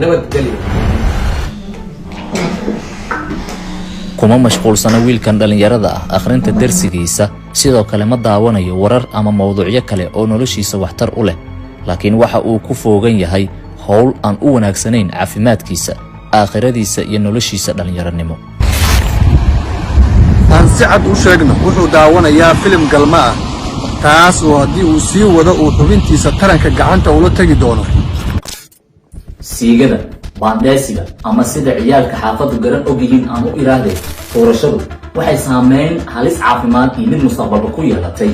Nabadgelyo. Kuma mashquulsana wiilkan dhallinyarada ah akhrinta darsigiisa, sidoo kale ma daawanayo warar ama mowduucyo kale oo noloshiisa waxtar u leh, laakiin waxa uu ku foogan yahay howl aan u wanaagsanayn caafimaadkiisa, aakhiradiisa iyo noloshiisa dhallinyaranimo. Aan si cad u sheegno, wuxuu daawanayaa filim galma ah, taas oo haddii uu sii wado uu xubintiisa taranka gacanta ula tegi doono. Siigada, baandheesiga ama sida ciyaalka xaafaddu garan og yihiin aan u idhaahdee tuurashadu waxay saameyn halis caafimaad iyo mid mustaqbalba ku yeelatay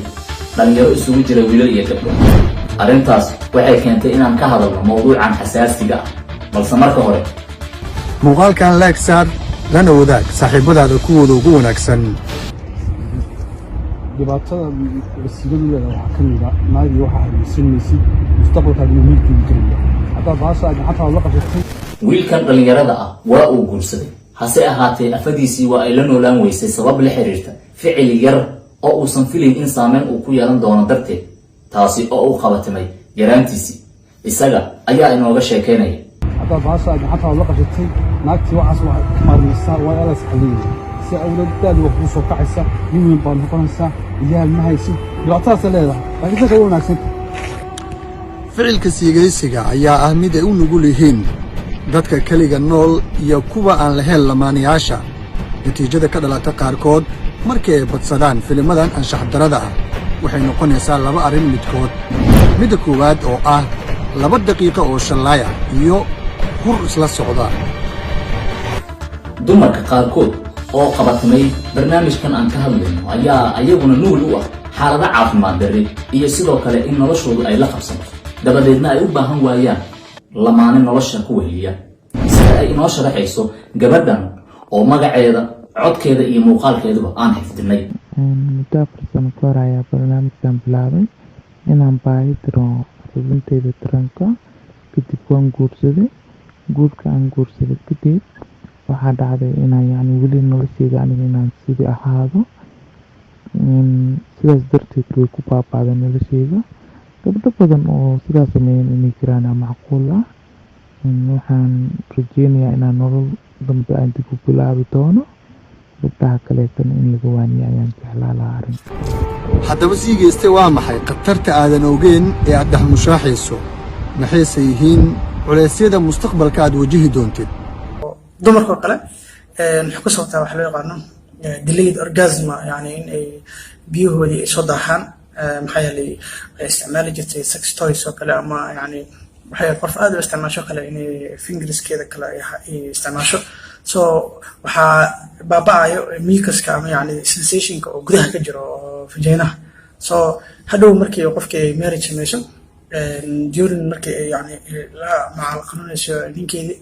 dhallinyaro isugu jira wiilal iyo gabdho. Arrintaas waxay keentay inaan ka hadalno mowduucan xasaasiga ah, balse marka hore Muuqaalkan like saar, lana wadaag saaxiibadaada kuwooda ugu wanaagsan. Dhibaatada siigadu leedahay waxaa ka mid a naagii waxaa haysan maysid, mustaqbalkaagina miigtuu gelaya haddaad baasha gacantaada la qabsatay. Wiilkan dhallinyarada ah waa uu guursaday, hase ahaatee afadiisii waa ay la noolaan weysay sabab la xiriirta ficil yar oo uusan filayn in saameyn uu ku yeelan doono darteed, taasi oo uu qabatimay yaraantiisii. Isaga ayaa inooga sheekaynaya. Haddaad baasha gacantaada la qabsatay, naagtii waxaas waxaad ka maarmaysaa, waa adas xaliyaya si awlad daadi waa kugu soo kacaysa, nin weyn baad noqonaysaa, iyaal ma haysid. Dhibaatadaasa leedahay, laakiin dadka way wanaagsan. Ficilka siigaysiga ayaa ah mid ay u nugul yihiin dadka keliga nool iyo kuwa aan lahayn lamaanayaasha. Natiijada ka dhalata qaarkood markii ay badsadaan filimadan anshax darada ah waxay noqonaysaa laba arrin midkood: midda koowaad oo ah 2 daqiiqo oo shallaay ah iyo hur isla socda. Dumarka qaarkood oo qabatimay barnaamijkan aan ka hadlayno ayaa ayaguna nugul u ah xaalado caafimaad darri iyo sidoo kale in noloshoodu ay la qabsanto, dabadeedna ay u baahan waayaan lamaane nolosha ku weheliya, sida ay inoo sharaxayso gabadhan oo magaceeda, codkeeda iyo muuqaalkeeduba aan xifdinay. Muddo 4 sano ka hor ayaa barnaamijkan bilaabay inaan baahi tiro xubinteyda taranka. Kadib waan guursaday. Guurka aan guursaday kadib waxaa dhacday inaan, yani, weli nolosheyda aniga inaan sidii ahaado. Sidaas darteed way ku baaba'day nolosheyda. Gabdho badan oo sidaas sameeyeen inay jiraan macquul ah. Waxaan rajeynayaa inaan nolol dambe aan dib u bilaabi doono. Gabdhaha kaleetana in laga waaniyo ayaan jeclaa lahaa arrinka. Haddaba siigayste, waa maxay khatarta aadan ogeyn ee aad dhex mushaaxayso? Maxayse yihiin culeysyada mustaqbalka aad wajihi doontid? Dumarka oo kale waxay ku sababtaa waxa loo yaqaano delayed orgasm, yani in ay biyahoodii ay soo daahaan, maxaa yeelay waxay isticmaali jirtay sex toys oo kale, ama yani waxay qof aad u isticmaasho kale inay fingerskeeda kale ay isticmaasho. So waxaa baaba'ayo mucuska ama yani sensationka oo gudaha ka jiro oo vaginaha. So hadhow markii qofkii ay marriage sameyso, during markii ay yani la macalqanunayso ninkeedii,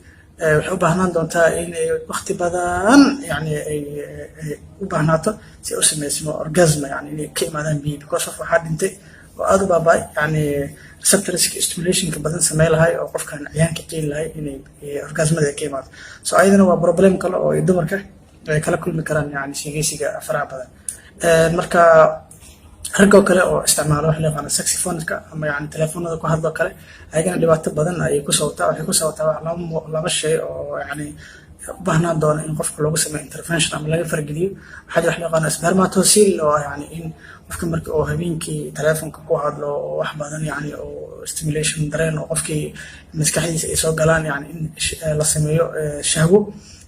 waxay u baahnaan doontaa in ay waqti badan yani ay u baahnaato si ay u sameysmo orgasm, yani inay ka imaadaan biyo, because of waxaa dhintay oo aada u baaba'ay yani receptorska stimulationka badan samey lahay oo qofkan ciyaanka keeni lahay inay orgasmada ay ka imaado. So ayadana waa problem kale oo ay dumarka ay kala kulmi karaan yani siigeysiga faraha badan. Marka raggoo kale oo isticmaalo waxa loo yaqaano sexyphoneka ama yani telefoonada ku hadloo kale, ayagana dhibaato badan ayay ku sababtaa. Waxay ku sababtaa laba shay oo yani u baahnaan doona in qofka loogu sameeyo intervention ama laga fargeliyo. Waxaa jira wax loo yaqaano spermatocele, oo yani in qofka marka uu habeenkii telefoonka ku hadlo oo wax badan yani oo stimulation dareen oo qofkii maskaxdiisa ay soo galaan, yani in la sameeyo shahwo,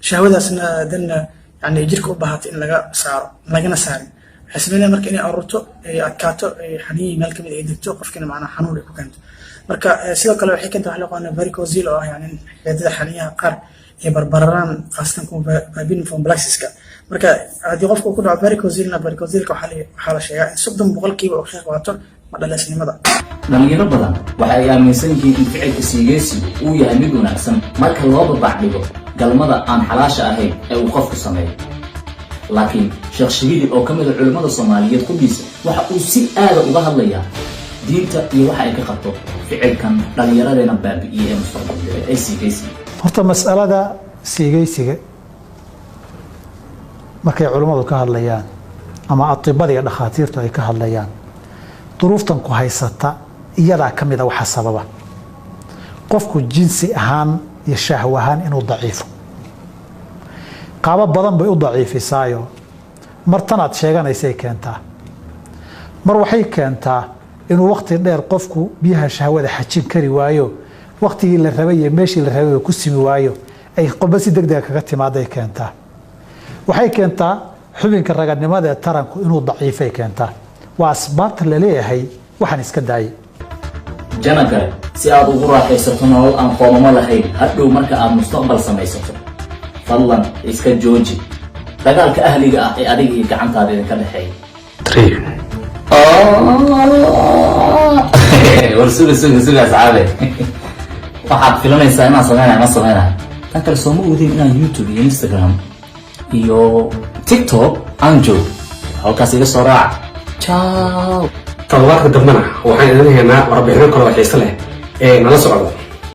shahwadaasna danna yani jirka u baahato in laga saaro, lagana saarin. Waxay sameynaya marka inay aruurto, ay adkaato, ay xaniyi meel kamid ay degto, qofkina macnaha xanuun ay ku keento. Marka sidoo kale waxay keenta wax loo yaqaano varicocele, oo ah yani in xididdada xaniyaha qaar ay barbararaan, khaasatan kuwa pamplexiska. Marka haddii qofka uu ku dhaco varicocelena, varicoceleka waxaa la sheegaa in 30% uu ka qayb qaato madhaleysnimada. Dhalinyaro badan waxa ay aaminsan yihiin in ficilka siigeysigu uu yahay mid wanaagsan marka loo babac dhigo galmada aan xalaasha ahayn ee uu qofku sameeyo. Laakiin Sheekh Shibili oo ka mid a culimmada Soomaaliyeed qudhiisa waxa uu si aada uga hadlayaa diinta iyo waxa ay ka qabto ficilkan dhallinyaradeena baabi'iyey ee mustaqbalka ee siigeysiga. Horta mas'alada siigaysiga markay culummadu ka hadlayaan ama atibada iyo dhakhaatiirtu ay ka hadlayaan, duruuftan ku haysata iyadaa ka mid a waxa sababa qofku jinsi ahaan. Iyo shahw ahaan inuu daciifo, qaabo badan bay u daciifisaayo. Mar tanaad sheeganaysay keentaa, mar waxay keentaa inuu wakhti dheer qofku biyaha shahwada xajin kari waayo, wakhtigii la rabay iyo meeshii la rabay ku simi waayo, ay qoba si deg dega kaga timaaday keentaa. Waxay keentaa xubinka raganimada ee taranku inuu daciifay keentaa. Waa asbaabta la leeyahay waxaan iska daayay. Jana gale si aad ugu raaxaysato nolol aan qoomamo lahayn hadhow marka aad mustaqbal samaysato. Fadlan iska jooji dagaalka ahliga ah ee adiga iyo gacantaada idinka dhexeeya. War suga, suga, suga, asxaabe. Waxaad filanaysaa inaan sameynayo, ma sameynayo. Tan kale, sooma oodin inaan YouTube iyo Instagram iyo TikTok aan joogo? Halkaas iga soo raaca. Ciao. Toddobaadka dambena waxaan idin haynaa warbixino kale oo xiise leh ee nala socda.